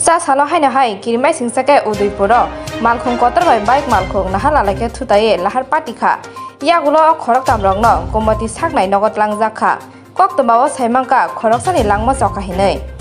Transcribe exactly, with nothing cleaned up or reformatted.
Cha salo haino hai kirimaisingsa khe Udaipuro malkhung kotor bai bike malkhung naha lalaikhe thutaiwi lahar patikha. Yagulo o khoroktamrokno Gomoti saknai nogo tlangjakha. Koktwmao saimangkha khoroksani langma chokha hinwi.